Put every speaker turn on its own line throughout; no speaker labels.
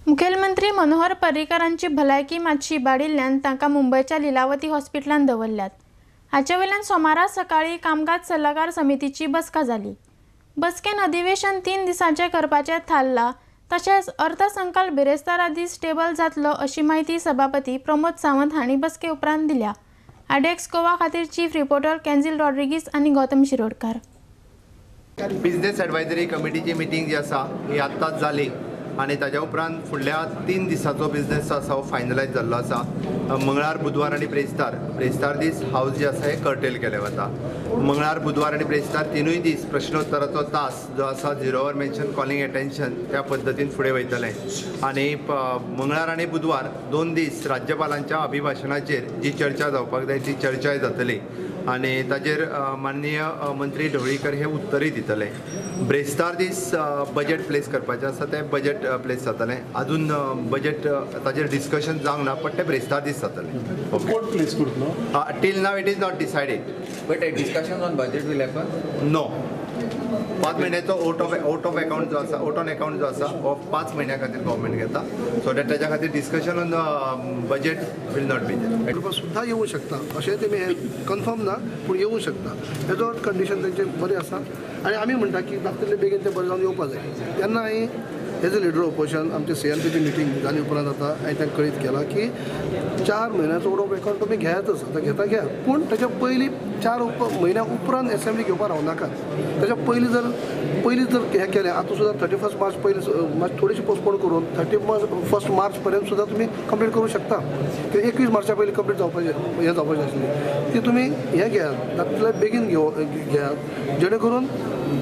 मुखेलमंत्री मनोहर पर्रीकरांची भलायकी मातशी बाडिल्ल्यान तांकां मुंबयच्या लिलावती हॉस्पिटलांत दवरल्यात. हाचे वयल्यान सोमारा सकाळीं कामकाज सल्लागार समितीची बसका जाली. बसकेन अधिवेशन 3 दिसांचें करपाचें थारलां, तशेंच अर्थसंकल्प बिरेस्तारा दीस टेबल जातलो अशी म्हायती सभापती प्रमोद सावंत हांणी बसके उपरांत दिल्या. आडेक्स गोवा खातीर चीफ रिपोर्टर केन्झील रॉड्रिगीस आनी गौतम शिरोडकार.
बिझनेस एडवायजरी कमिटीची मिटींग जी आसा ही आत्ताच जाली आनी ताज्या उपरांत फुडल्या 3 दिसाचो बिझनेस आसा हो फायनलायज जाल्लो आसा. मंगळार, बुधवार आनी ब्रेस्तार, ब्रेस्तार दीस हावस जे आसा हे कर्टेल केले वता. मंगळार, बुधवार आनी ब्रेस्तार 3 दीस प्रश्नोत्तराचो तास जो आसा zero hour mention calling attention त्या पद्दतीन फुडें वयतलें. आनी मंगळार आनी बुधवार 2 दीस राज्यपालांच्या अभिभाशणाचेर जी चर्चा जावपाक जाय ती चर्चाय जातली आनी ताजेर माननीय मंत्री ढवळीकर हे उत्तरय दितले. ब्रेस्तार दीस बजेट प्लेस करपाचें आसा, तें बजेट प्लेस जातलें. अजून बजेट ताजेर डिस्कशन जावंक ना, पण तें ब्रेस्तार दीस जातलें.
कोण प्लेस करतलो?
Till now it is not decided.
But a discussion on budget will happen?
No. 5 म्हयन्याचो vote of account जो आसा, वोट ऑन अकाउंट जो आसा हो 5 म्हयन्या खातीर गव्हर्मेंट घेता. सो that ताच्या खातीर discussion on budget will not be there.
सुद्दां येवं शकता अशें तेमी कन्फर्म ना, पूण येवं शकता. हेजो कंडिशन तेंचें बरें आसा आनी आमी म्हणटा की जाता तितले बेगीन ते बरें जावन येवपा जाय. तेन्ना हांवें एज अ लिडर ऑपोजिशन आमचे CLPची मिटींग जाली उपरांत आतां हांवें तांकां कळीत केलां की 4 म्हयन्याचो वोट ऑफ अकाउंट तुमी घेयातच, आतां घेता घेया, पूण ताच्या पयलीं 4 म्हयन्या उपरांत एसेंब्ली घेवपाक रावनाकात. ताच्या पयलीं जर हें केलें आतां सुद्दां 31 मार्च पयलीं मात थोडीशी पोस्टपोन करून 31 मार्च पर्यंत सुद्दां तुमी कंप्लीट करूं शकता. कित्याक 21 मार्चा पयलीं कंप्लीट जावपाचें हें जावपाचें आसलें ती तुमी हें घेयात, जाता तितले बेगीन घेयात, जेणे करून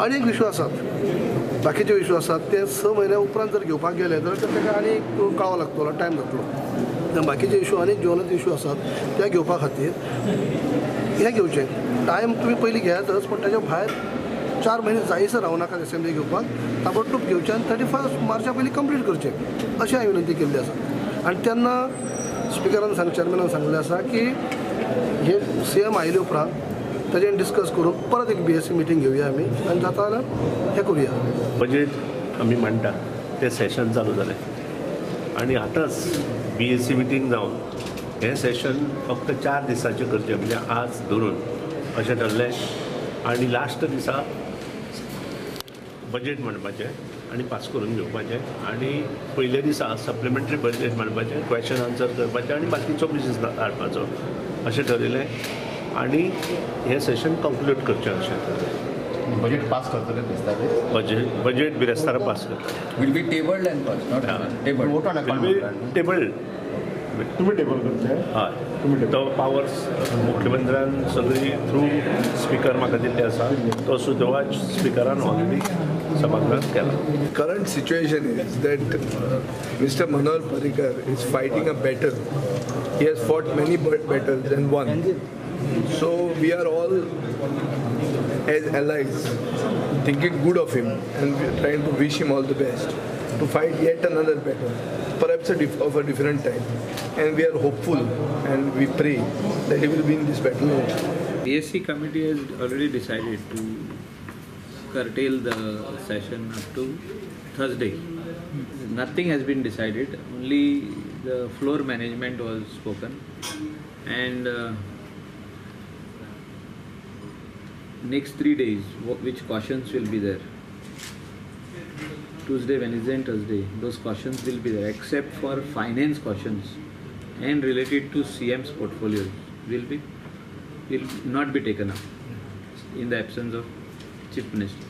अनेक इशू आसात, बाकीचे इशू आसात ते 6 म्हयन्या उपरांत जर घेवपाक गेले जाल्यार ताका आनी कळाव लागतलो, टायम जातलो. बाकीचे इशू आनी ज्वलंत इशू आसात ते घेवपा खातीर हें घेवचें. टायम तुमी पयलीं घेयातच, पूण ताच्या भायर 4 म्हयने जायसर रावनाकात एसेंब्ली घेवपाक, ताबडतोब घेवचें आनी 31 मार्चा पयलीं कंप्लीट करचें अशें हांवें विनंती केल्ली आसा. आनी तेन्ना स्पिकरान चेअरमॅनान सांगलें आसा की हे CM आयले उपरांत ताजेर डिस्कस करून परत एक BSc meeting घेवया आमी आनी जाता जाल्यार हें करुया.
बजेट आमी मांडटात तें सेशन चालू जालें आनी आतांच BSc meeting जावन हें सेशन फक्त 4 दिसांचें करचें, म्हणजे आज धरून अशें ठरलें आनी लास्ट दिसा बजेट मांडपाचें आनी पास करून घेवपाचें आनी पयल्या दिसा सप्लिमेंटरी बजेट मांडपाचें, क्वेश्चन आन्सर करपाचें आनी बाकीचो बिजनेस हाडपाचो अशें ठरयलें आनी हें सेशन कंक्लूड करचें अशें ठरलें.
बजेट पास करतले बिरेस्तारा?
बजेट बिरेस्तारा पास करतले.
Will be tabled and pass, not tabled.
Vote on account
tabled.
तुमी टेबल करतले?
हय, तो पावर्स मुख्यमंत्र्यान सगळी थ्रू स्पिकर म्हाका दिल्ले आसा, तो सुद्दां स्पिकरान ऑलरेडी सभागृहात केला.
Current situation is that Mr. Manohar Parrikar is fighting a battle. He has fought many battles and won. So we are all as allies thinking good of him and we are trying to wish him all the best to fight yet another battle, perhaps of a different type. And we are hopeful and we pray that he will win this battle also.
BSc committee has already decided to curtail the session up to Thursday. Nothing has been decided, only the floor management was spoken, and next 3 days which cautions will be there, Tuesday, Wednesday and Thursday, those cautions will be there except for finance cautions and related to CM's portfolios will not be taken up in the absence of Chief Minister,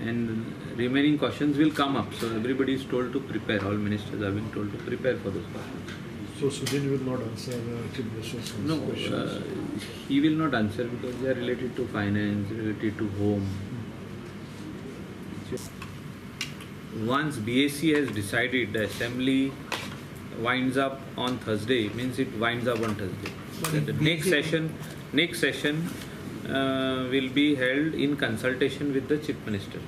and remaining cautions will come up. So everybody is told to prepare, all ministers have been told to prepare for those cautions.
So Sudhir will not answer the Chief Minister's questions?
No, he will not answer because they are related to finance, related to home. Once BAC has decided, the assembly winds up on Thursday, means it winds up on Thursday. So the next session will be held in consultation with the Chief Minister.